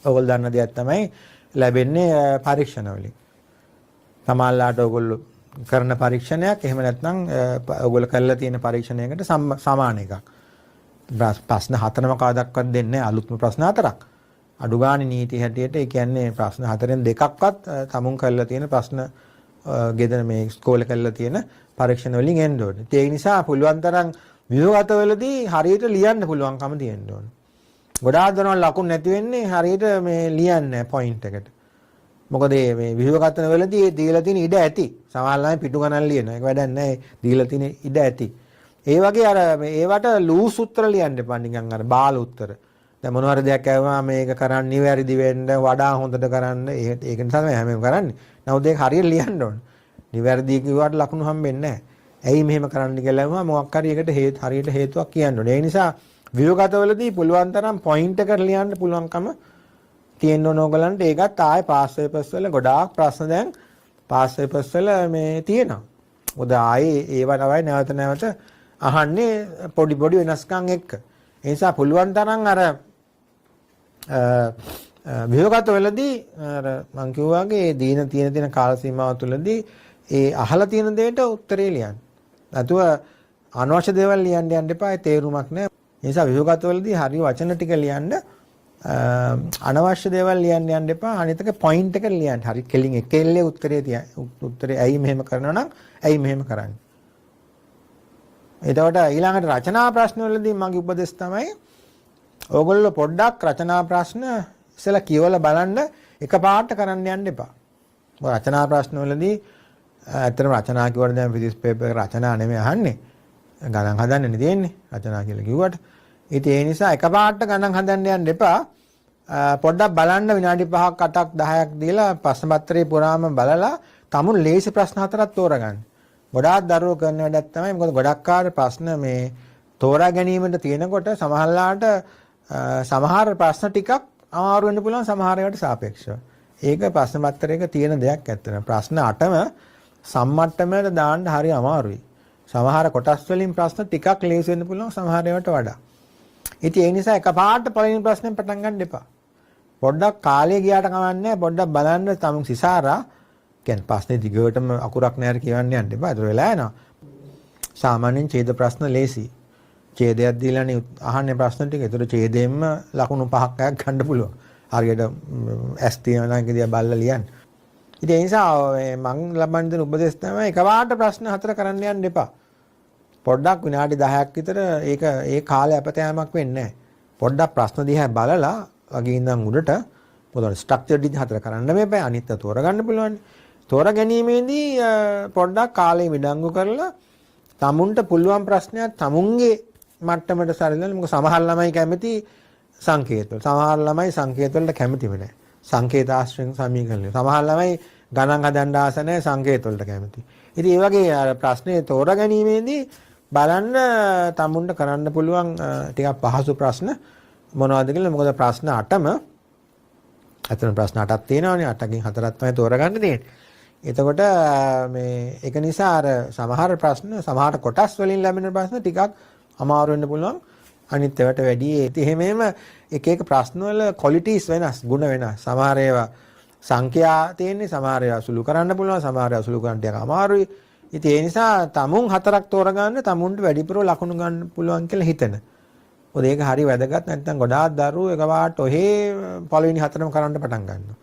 ඔයගොල්ලෝ දන්න දෙයක් තමයි ලැබෙන්නේ පරීක්ෂණ වලින්. සමහරලාට ඔයගොල්ලෝ කරන පරීක්ෂණයක් එහෙම නැත්නම් ඔයගොල්ලෝ කරලා තියෙන පරීක්ෂණයකට සමාන එකක්. ප්‍රශ්න හතරම කවදක්වත් දෙන්නේ නැහැ, අලුත්ම ප්‍රශ්න හතරක්. අඩු ගානේ නීති හැටියට ඒ කියන්නේ ප්‍රශ්න හතරෙන් දෙකක්වත් තමුන් කරලා තියෙන ප්‍රශ්න ගෙදර මේ ඉස්කෝලේ කරලා තියෙන පරීක්ෂණ වලින් එන්න ඕනේ. ඒ නිසා පුළුවන් තරම් ව්‍යුහගතවලදී හරියට ලියන්න පුළුවන්කම තියෙන්න ඕනේ. ගොඩාක් දරුවන් ලකුණු නැති වෙන්නේ හරියට මේ ලියන්නේ පොයින්ට් එකට. මොකද මේ ව්‍යුහගතන වලදී ඒ දීලා තියෙන ඉඩ ඇති. සමහර ළමයි පිටු ගණන් ලියනවා. ඒක වැඩක් නැහැ. දීලා තියෙන ඉඩ ඇති. ඒ වගේ අර මේ ඒවට ලූස් උත්තර ලියන්න එපා, නිකන් අර බාල උත්තර. දැන් මොන හරි දෙයක් ඇහුවා මේක කරන්න නිවැරදි වෙන්න, වඩා හොඳට කරන්න, ඒක නිසා තමයි හැමෝම කරන්නේ. නමුත් ඒක හරියට ලියන්න ඕන. නිවැරදි කිව්වට ලකුණු හම්බෙන්නේ නැහැ. ඇයි මෙහෙම කරන්න කියලා ඇහුවා මොකක් හරි එකට හරියට හේතුවක් කියන්න ඕනේ. ඒ නිසා ව්‍යුහගතවලදී පුළුවන් තරම් පොයින්ට් එකට ලියන්න පුළුවන්කම තියෙන්න ඕන ඕගලන්ට. ඒකත් ආයේ පාස් පේපර්ස් වල ගොඩාක් ප්‍රශ්න දැන් පාස් පේපර්ස් වල මේ තියෙනවා. මොකද ආයේ ඒවා තමයි නැවත නැවත අහන්නේ පොඩි පොඩි වෙනස්කම් එක්ක. ඒ නිසා පුළුවන් තරම් අර ව්‍යුහගත වලදී අර මං කිව්වා වගේ දීන තියෙන තියෙන කාල සීමාව තුළදී ඒ අහලා තියෙන දෙයට උත්තරේ ලියන්න. නැතුව අනවශ්‍ය දේවල් ලියන්න යන්න එපා. ඒ තේරුමක් නෑ. ඒ නිසා ව්‍යුහගත වලදී හරි වචන ටික ලියන්න, අනවශ්‍ය දේවල් ලියන්න යන්න එපා. අනිත් එක පොයින්ට් එක ලියන්න. හරි කෙලින් එක එල්ලේ උත්තරේ තිය. උත්තරේ ඇයි මෙහෙම කරනවා නම් ඇයි මෙහෙම කරන්නේ. එතකොට ඊළඟට රචනා ප්‍රශ්න වලදී මගේ උපදෙස් තමයි ඕගොල්ලෝ පොඩ්ඩක් රචනා ප්‍රශ්න ඉස්සෙල්ලා කියවලා බලන්න, එකපාරට කරන්න යන්න එපා. මොකද රචනා ප්‍රශ්න වලදී ඇත්තටම රචනා කිව්වට දැන් ෆිසික්ස් පේපර් එක රචනා නෙමෙයි අහන්නේ. ගණන් හදන්නනේ තියෙන්නේ රචනා කියලා කිව්වට. ඉතින් ඒ නිසා එකපාරට ගණන් හදන්න යන්න එපා. පොඩ්ඩක් බලන්න, විනාඩි 5ක් 8ක් 10ක් දීලා ප්‍රශ්න පත්‍රේ පුරාම බලලා තමුන් ලේසි ප්‍රශ්න හතරක් තෝරගන්න. ගොඩාක් දරුවෝ කරන වැඩක් තමයි, මොකද ගොඩක් ආර ප්‍රශ්න මේ තෝරා ගැනීමට තියෙනකොට සමහරලාට සමහර ප්‍රශ්න ටිකක් අමාරු වෙන්න පුළුවන් සමහර ඒවාට සාපේක්ෂව. ඒක ප්‍රශ්න පත්‍රයක තියෙන දෙයක් ඇත්තටම. ප්‍රශ්න 8ම සම්මට්ටමකට දාන්න හරි අමාරුයි. සමහර කොටස් වලින් ප්‍රශ්න ටිකක් ලේසි වෙන්න පුළුවන් සමහර ඒවාට වඩා. ඉතින් ඒ නිසා එකපාරට පළවෙනි ප්‍රශ්නෙන් පටන් ගන්න එපා. පොඩ්ඩක් කාලය ගියාට කමන්නේ, පොඩ්ඩක් බලන්න තමුන් සිසාරා කියන්නේ ප්‍රශ්නේ දිගටම අකුරක් නෑර කියවන්න යන්න එපා. ඒතර වෙලා යනවා. සාමාන්‍යයෙන් ඡේද ප්‍රශ්න ලේසි. ඡේදයක් දීලානේ අහන්නේ ප්‍රශ්න ටික. ඒතර ඡේදයෙන්ම ලකුණු පහක් හයක් ගන්න පුළුවන්. හරියට ඇස් තියෙනවා නම් ඒක දිහා බලලා ලියන්න. ඉතින් ඒ නිසා මං ලබන දෙන උපදෙස් තමයි එකපාරට ප්‍රශ්න හතර කරන්න යන්න එපා. පොඩ්ඩක් විනාඩි 10ක් විතර ඒක ඒ කාලය අපතෑමක් වෙන්නේ නැහැ. පොඩ්ඩක් ප්‍රශ්න දිහා බලලා වගේ ඉඳන් උඩට, මොකද ස්ට්‍රක්චර් ඩිජිට් හතර කරන්න මෙපා, අනිත් තෝරගන්න පුළුවන්. තෝර ගැනීමේදී පොඩ්ඩක් කාලය විඩංගු කරලා තමුන්ට පුළුවන් ප්‍රශ්නයක් තමුන්ගේ මට්ටමට සරිලන. මොකද සමහර ළමයි කැමති සංකේත වල, සමහර ළමයි සංකේත වලට කැමතිම නැහැ. සංකේත ආශ්‍රයෙන් සමීකරණ. සමහර ළමයි ගණන් හදන්න ආස නැහැ, සංකේත වලට කැමති. ඉතින් ඒ වගේ අර ප්‍රශ්නේ තෝර ගැනීමේදී බලන්න තමුන්ට කරන්න පුළුවන් ටිකක් පහසු ප්‍රශ්න මොනවද කියලා. මොකද ප්‍රශ්න 8ම ඇත්තටම ප්‍රශ්න 8ක් තියෙනවානේ, 8කින් 4ක් තමයි තෝරගන්න තියෙන්නේ. එතකොට මේ ඒක නිසා අර සමහර ප්‍රශ්න, සමහර කොටස් වලින් ලැබෙන ප්‍රශ්න ටිකක් අමාරු වෙන්න පුළුවන් අනිත් ඒවාට වැඩිය. ඉතින් එහෙම එහෙම එක එක ප්‍රශ්න වල ක්වොලිටිස් වෙනස්, ගුණ වෙනස්. සමහර ඒවා සංඛ්‍යා තියෙන්නේ, සමහර ඒවා සුළු කරන්න පුළුවන්, සමහර ඒවා සුළු කරන්න ටිකක් අමාරුයි. ඉතින් ඒ නිසා තමුන් හතරක් තෝරගන්න තමුන්ට වැඩිපුර ලකුණු ගන්න පුළුවන් කියලා හිතෙන. මොකද ඒක හරි වැදගත්. නැත්නම් ගොඩාක් දරුවෝ එකපාරට ඔහේ පළවෙනි හතරම කරන්න පටන් ගන්නවා.